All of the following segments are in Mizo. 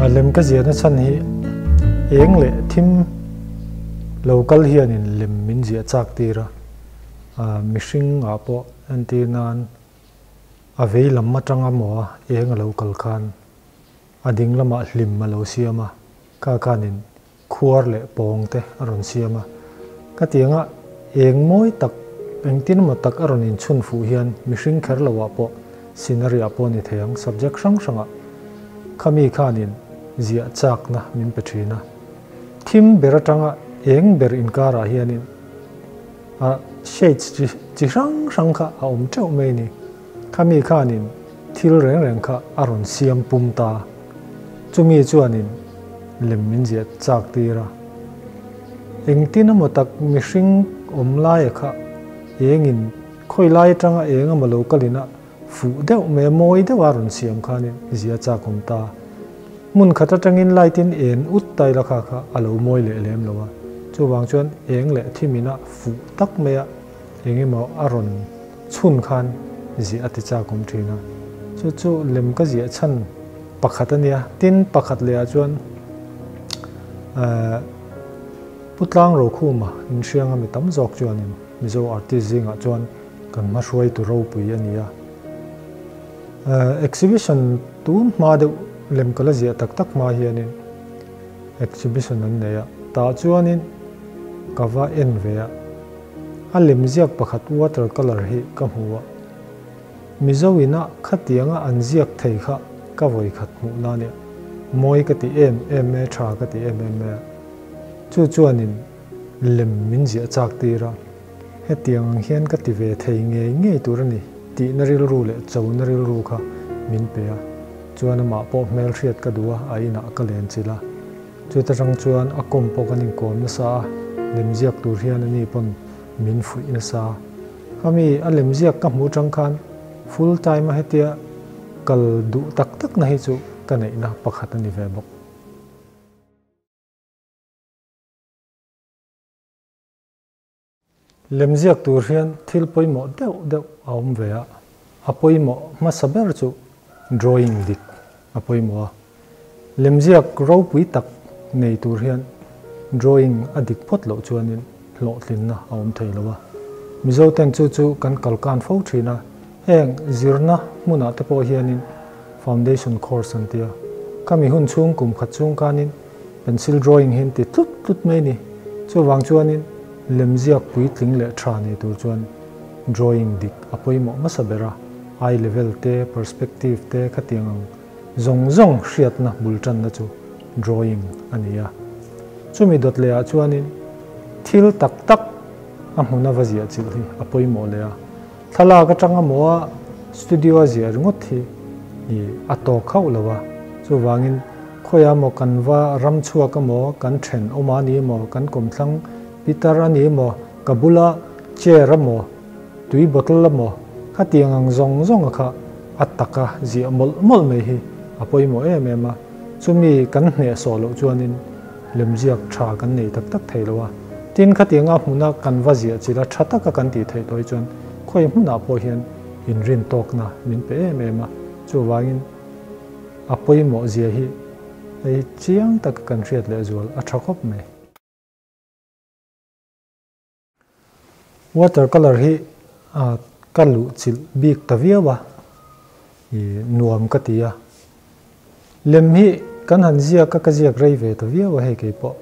A lem ka ziahna chhan hi eng leh thim lo kal hianin lem min ziah chak tir a, mihring ah pawh entir nan a vei lam atanga maw a eng a lo kal khan a ding lamah hlim a lo siam a, kha khanin khuar leh pawng te a rawn siam a. Ka tianga eng mawi tak, engtin emaw tak a rawn inchhun fuh hian mihring kher lo ah pawh scenery ah pawh ni thei ang, subject hrang hrang ah khami khanin ziah chakna min pe thin a. Thim ber atanga eng ber inkarah hianin a shades chi chi hrang hrang kha a awm teuh mai a ni. Khami khanin thil reng reng kha a rawn siam pum ta. Chumi chuanin lem min ziah chak tir a. Engtin emaw tak mihring awm laia kha engin khawi lai atanga eng emaw lo kalin a fuh deuh mai a, mawi deuh a rawn siam khanin ziah chak awm ta. Hmun khat atangin light in en ut ta ila kha kha a lo mawi leh lem lo a. Chuvang chuan eng leh thimin a fuh tak mai a eng emaw a rawn chhun khan ziah a ti chak awm thin a. Chu chu lem ka ziah chhan pakhat a nia. Tin, pakhat leh ah chuan Pu Tlang Rokhuma inhrianga mi tam zawk chuanin Mizo artist zingah chuan kan hmahruaitu ropui a ni a. Exhibition tun hma deuh lem ka la ziah tak tak hma hianin exhibition an nei a, tah chuanin ka va en ve a, a lem ziak pakhat water colour hi ka hmu a, Mizo ina khatianga an ziak thei kha ka vawi khat hmuh na nia, mawi ka ti em em e, tha ka ti em em e a, chu chuanin lem min ziah chak tir a. Hetiang ang hian ka ti ve thei ngei ngei tur a ni tihna rilru leh chona rilru kha min pe a, chuan amah pawh hmelhriat ka duh a, a inah ka len chilh a. Chuta tang chuan a kawm pawh kan inkawm nasa a, lemziak tur hian ani pawn min fuih nasa a. Khami a lemziak ka hmuh tang khan full time a hetia kal duh tak tak na hi chu ka neihna pakhat a ni ve bawk. Lemziak tur hian thil pawimawh deuh deuh a awm ve a, a pawimawh hmasa ber chu drawing dik a pawimawh a. Lemziak ropui tak nei tur hian drawing a dik phawt loh chuanin hlawhtlinna a awm thei lo a. Mizoten chu chu kan kalkan fo thin a, heng zirna hmunah te pawh hianin foundation course an ti a, khami hun chhung kum khat chhung khanin Pencil drawing hi an ti tlut tlut mai a ni. Chuvang chuanin lemziak puitling leh tha nei tur chuan drawing dik a pawimawh hmasa ber a, eye level te, perspective te khatiang ang zawng zawng hriatna bul tanna chu drawing a ni a. Chumi dawt lehah chuanin thil tak tak a hmuna va ziah chilh hi a pawimawh leh a. Thlalak atanga maw a studio a ziah ringawt hi a tawk hauh lo a, chuvangin khawiah maw kan va ram chhuak emaw, kan then awm a ni emaw, kan kawmthlang pitar a ni emaw, ka bula chair emaw, tui bottle emaw khatiang ang zawng zawng a kha a taka ziah mawlh mawlh mai hi a pawimawh em em a, chumi kan hnehsawh loh chuanin Lemziak tha kan nei tak tak thei lo a, tin khatianga hmuna kan va ziah chila tha taka kan tih theih tawh hi chuan khawi hmunah pawh hian inrin tawkna min pe em em a, chuvangin a pawimawh zia hi hei chiang taka kan hriat leh zual a tha khawp mai. Water colour hi ka luh chilh bik ta viau a, ih nuam ka ti a. Lem hi kan han ziak a, ka ziak rei ve ta viau a hei kei pawh.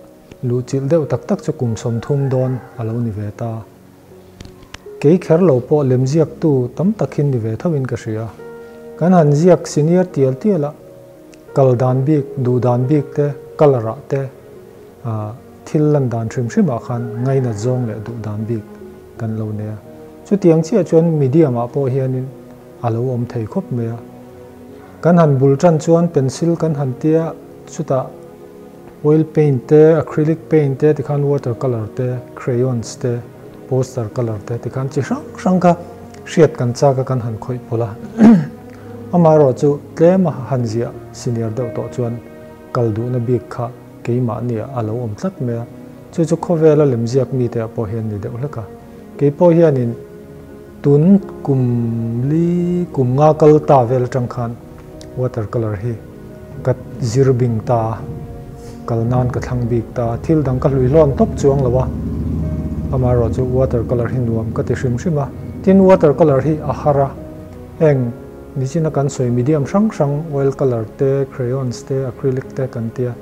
Luh chilh deuh tak tak chu kum 30 dawn a lo ni ve ta. Kei kher lo pawh lem ziaktu tam tak hin ni ve tho in ka hria. Kan han ziak senior tial tial a, kal dan bik, duh dan bik te, colour ah te, Thil lan dan hrim hrimah khan ngainat zawng leh duh dan bik kan lo nei a. Chutiang chiah chuan medium ah pawh hianin a lo awm thei khawp mai a. Kan han bul tan chuan pencil kan han tia, chutah oil paint te, acrylic paint te tikhan water colour te, crayons te, poster colour te tikhan chi hrang hrang kha hriat kan chak a kan han khawih pawlh a. Amaherawhchu tlem a han ziah senior deuh tawh chuan kal duhna bik kha keimahni a lo awm tlat mai a, chu chu khawvela lemziak mite ah pawh hian ni deuh hlek a. Kei pawh hianin tun kum li kum nga kal ta vel atang khan water colour hi Ka zir bing ta a, kal nan ka thlang bik ta a, thil dang ka hlui hlawn tawp chuang lo a, amaherawh chu water colour hi nuam ka ti hrim hrim a, tin water colour hi a har a, heng nichina kan sawi medium hrang hrang oil colour te, crayons te, acrylic te kan tia,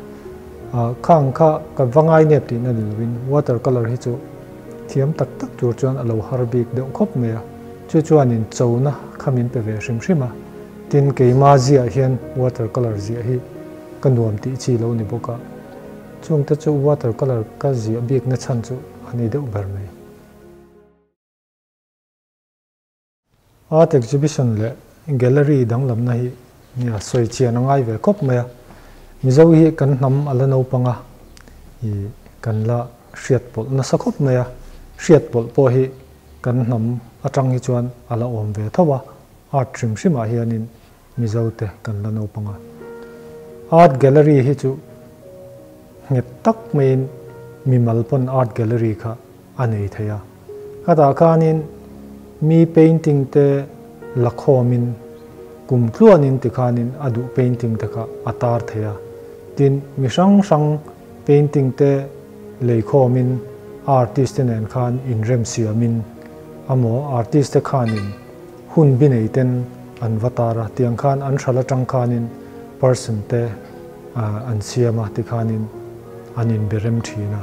khang kha ka va ngai nep tihna ni lovin water colour hi chu thiam tak tak tur chuan a lo har bik deuh khawp mai a, chu chuanin chona kha min pe ve hrim hrim a. Tin, keima ziah hian water colour ziah hi ka nuam tih chi lo ni bawk a, chungte chu water colour ka ziah bikna chhan chu a ni deuh ber mai. Art exhibition leh gallery danglamna hi nia sawi chian a ngai ve khawp mai a, Mizo hi kan hnam a la naupang a, ih kan la hriat pawlh nasa khawp mai a, hriat pawlh pawh hi kan hnam atang hi chuan a la awm ve tho a, Art hrim hrimah hianin Mizote kan la naupang a. Art Gallery hi chu nghet tak maiin mimal pawn Art Gallery kha a nei thei a. Khatah khanin mi painting te la khawmin kum tluanin tikhanin a duh painting te kha a tar thei a. Tin, mi hrang hrang painting te lei khawmin artist te nen khan inremsiamin amaw artist te khanin Hun bi nei ten an va tar a, tiang khan an hral atang khanin person te an siam a, tikhanin an inbe rem thin a.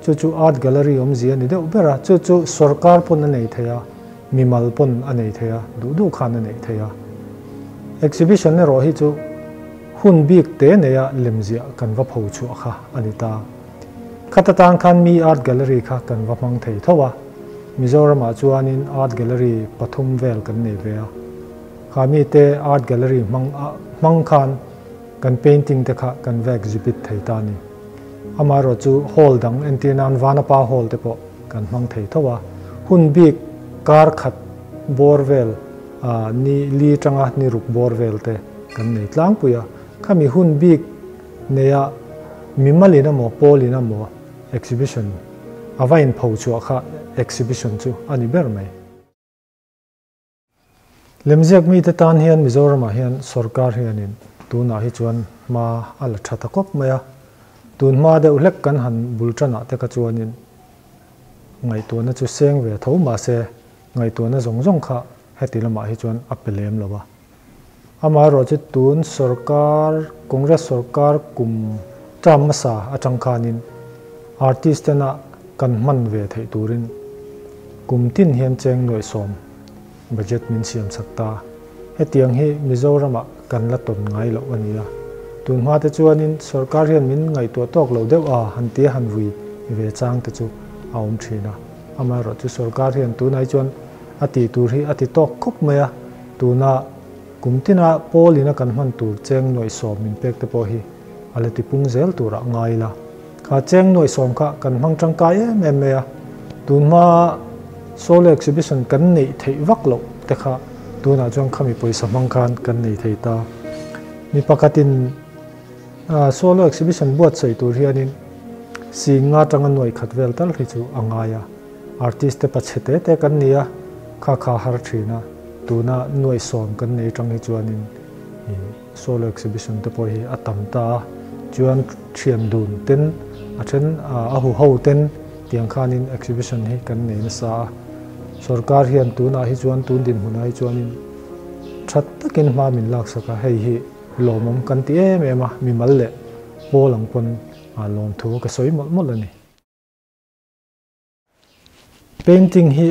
Chu chu art gallery awmzia a ni deuh ber a, chu chu sorkar pawn a nei thei a, mimal pawn a nei thei a, duh duh khan a neih thei a. Exhibition erawh hi chu hun bik te neia lemziah kan va pho chhuah kha a ni ta. Khat atang khan mi art gallery kha kan va hmang thei tho a. Mizoramah chuanin art gallery pathum vel kan nei ve a, kha mite art gallery hmang hmang khan kan painting te kha kan va exhibit thei ta a ni. Amaherawh chu hall dang entir nan Vanapa hall te pawh kan hmang thei tho a, hun bik kar khat bawr vel ni li tanga ni ruk bawr vel te kan nei tlangpui a, khami hun bik neia mimalin emaw pawlin emaw Exhibition a va inpho chhuah kha exhibition chu a ni ber mai. Lemziak mite tan hian Mizoramah hian sorkar hianin tunah hi chuan hma a la tha ta kawp mai a, tun hma deuh hlek kan han bul tanah te kha chuanin ngaihtuahna chu seng ve tho mahse ngaihtuahna zawng zawng kha heti lamah hi chuan a pe lem lo a. Amaherawh chu tun sorkar, Congress sorkar kum term hmasa atang khanin artist tena kan hman ve theih turin kum tin hian cheng nuaihsawm budget min siam sak ta. Hetiang hi Mizoramah kan la tawn ngai loh a ni a. Tun hma te chuanin sorkar hian min ngaihtuah tawk lo deuh a han tia han vui ve chang te chu a awm thin a. Amaherawh chu sorkar hian tunah hi chuan a tih tur hi a ti tawk khawp mai a. Tuna kum tina Paul ina kan hman tur cheng nuaihsawm min pek te pawh hi a la tipung zel turah ngai ila. Kha cheng nuaihsawm kha kan hmang tangkai em em mai a, tun hma solo exhibition kan neih theih vak loh te kha tunah chuan khami pawisa hmang khan kan nei thei ta. Mi pakhatin solo exhibition buatsaih tur hianin sing nga tanga nuaihkhat vel tal hi chu a ngai a. Artist te pachhe te te kan ni a, kha kha har thin a, tuna nuaihsawm kan nei tang hi chuanin ih solo exhibition te pawh hi a tam ta a, chuan thian dun ten a then a hu ho ten tiang khanin exhibition hi kan nei nasa a, sorkar hian tunah hi chuan tun dinhmunah hi chuanin tha takin hma min laksak a, hei hi lawmawm kan ti em em a, mimal leh pawl ang pawn lawmthu ka sawi mawlh mawlh a ni. Painting hi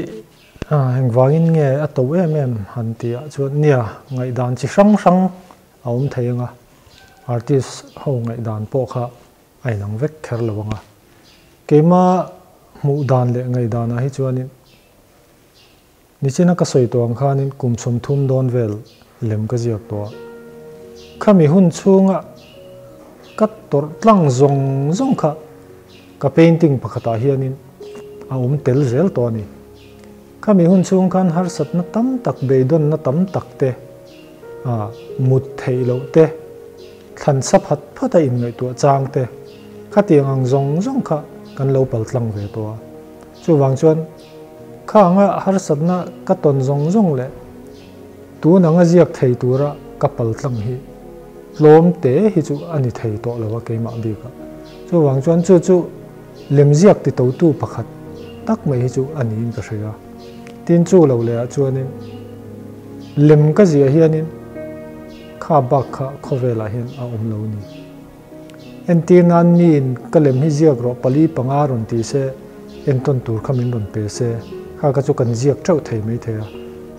engvangin nge a to em em han tih ah chuan nia ngaihdan chi hrang hrang a awm thei ang a, artist ho ngaihdan pawh kha a inang vek kher lo ang a. Keima hmuh dan leh ngaihdan ah hi chuanin Nichina ka sawi tawh ang khanin kum 30 dawn vel lem ka ziak tawh a. Khami hun chhunga ka tawrh tlang zawng zawng kha ka painting pakhatah hianin a awm tel zel tawh a ni. Khami hun chhung khan harsatna tam tak, beidawnna tam tak te, mut theih loh te, thlansa phat phat a inngaihtuah chang te, khatiang ang zawng zawng kha kan lo pal tlang ve tawh a. Chuvang chuan kha anga harsatna ka tawn zawng zawng leh tun anga ziak thei tura ka pal tlang hi Tlawm te hi chu a ni thei tawh lo a keimah bikah. Chuvang chuan chu chu lemziak ti totu pakhat tak mai hi chu a niin ka hria. Tin chu lo lehah chuanin lem ka ziah hianin kha bak kha khawvelah hian a awm lo ni. Entir nan miin ka lem hi ziak rawh pali panga rawn ti se, entawn tur kha min rawn pe se, kha ka chu kan ziak teuh thei maithei a.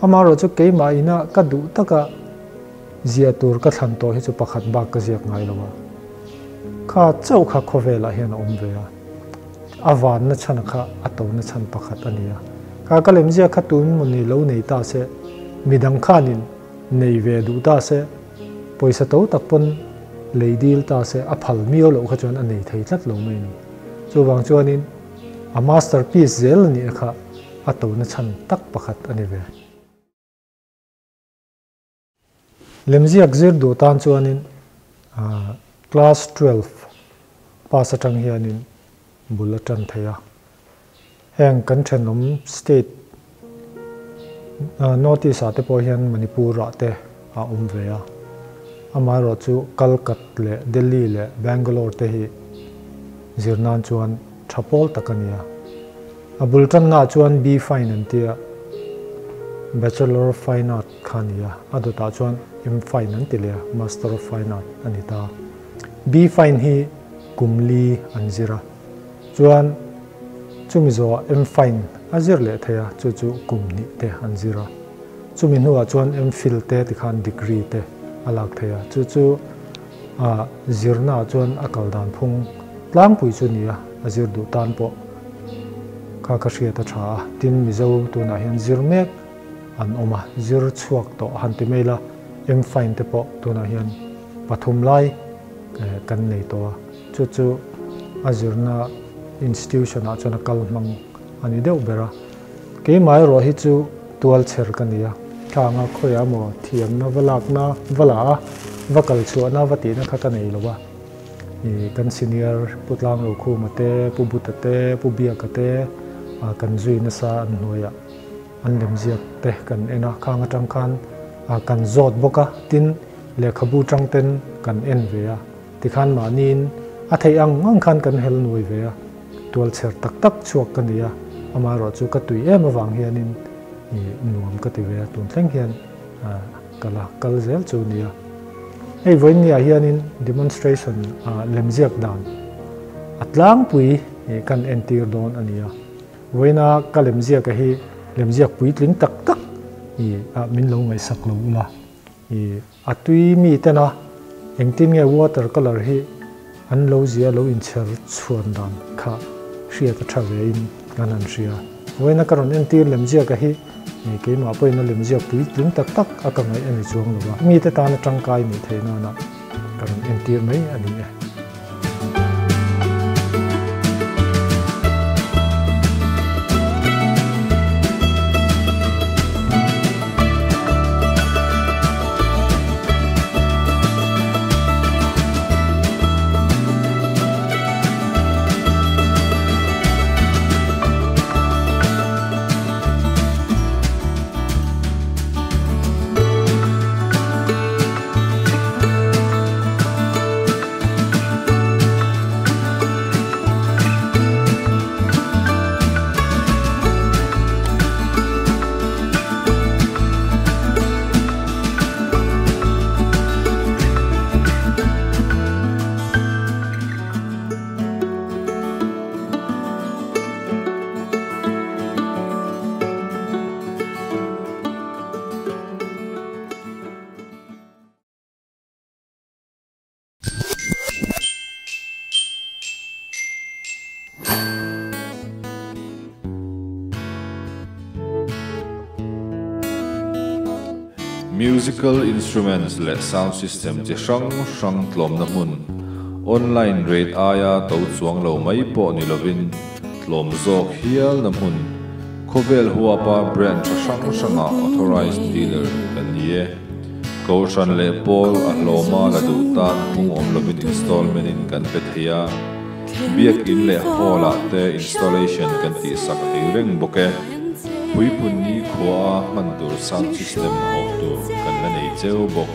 Amaherawhchu keimah ina ka duh taka Ziah tur ka thlan tawh hi chu pakhat bak ka ziak ngai lo a, kha chauh kha khawvelah hian a awm ve a, a vanna chhan kha a tona chhan pakhat a ni a, kha ka lemziak kha tun mawni lo nei ta se, midang khanin nei ve duh ta se, pawisa to tak pawn lei dil ta se a phal miau loh kha chuan a nei thei tlat lo mai a ni. Chuvang chuanin a masterpiece zel a nih kha a tona chhan tak pakhat a ni ve. Lemziak zir duh tan chuanin class 12 pass atang hianin bul a tan thei a. Heng kan thenawm state North East ah te pawh hian Manipur ah te a awm ve a. Amaherawhchu Kalkat leh Delhi leh Bangalore te hi zir nan chuan tha pawl tak a ni a. A bul tannaah chuan B Fine an tia, Bachelor of Fine Art kha a ni a, a dawtah chuan M Fine an ti leh a, Master of Fine Art a ni ta. B Fine hi kum li an zir a, chuan chumi zawhah M Fine a zir leh thei a, chu chu kum hnih te an zir a. Chumi hnuah chuan M Phil te tikhan degree te a lak thei a, chu chu a zirnaah chuan a kal dan phung tlangpui chu ni a, a zir duh tan pawh kha ka hriat a tha a, tin Mizo tunah hian zir mek an awm a, zir chhuak tawh a han ti mai la, M-fine te pawh tunah hian pathum lai kan nei tawh a, chu chu a zirna institution ah chuan a kal hmang a ni deuh ber a, keimah erawh hi chu tual chher ka ni a, thla anga khawiah maw thiamna va lakna va la a, va kal chhuahna va tihna kha ka nei lo a. Ih kan senior Pu Tlanglokhuma te, Pu Buta te, Pu Biaka te kan zui nasa an hnuaiah an lemziak te kan en a, khang atang khan kan zawt bawk a, tin lehkhabu tang ten kan en ve a, tikhan mahniin a theih ang ang khan kan hel nuai ve a, tualchher tak tak chhuak ka ni a, amaherawhchu ka tui em avang hianin ih nuam ka ti ve a, tun thleng hian Ka la kal zel chu nia. Hei vawiinniah hianin demonstration lemziak dan a tlangpui kan entir dawn a nia. Vawiina ka lemziaka hi lemziak puitling tak tak min lo ngaihsak lo ula. A tui mi tena engtin nge water colour hi an lo zia lo inchher chhuan dan kha hriat a tha ve in kan han hria. Vawiina ka rawn entir lemziaka hi keimah pawhin a lemziak puitling tak tak a ka ngaih a ni chuang lo va, mite tana tangkai nih theih nana ka rawn entir mai a ni e. Musical instruments leh sound system chi hrang hrang tlawmna hmun, online rate aia to chuang lo mai pawh ni lovin tlawm zawk hialna hmun, khawvel huapa brand tha hrang hranga authorized dealer kan ni e. Kohhran leh pawl a hlawma la duh tan hmung awm lovin installment in kan pe thei a, Biakin leh hall ah te installation kan tihsak thei reng bawk e. Puipunni khua a hman tur sound system awh tur kan la nei cheu bawk.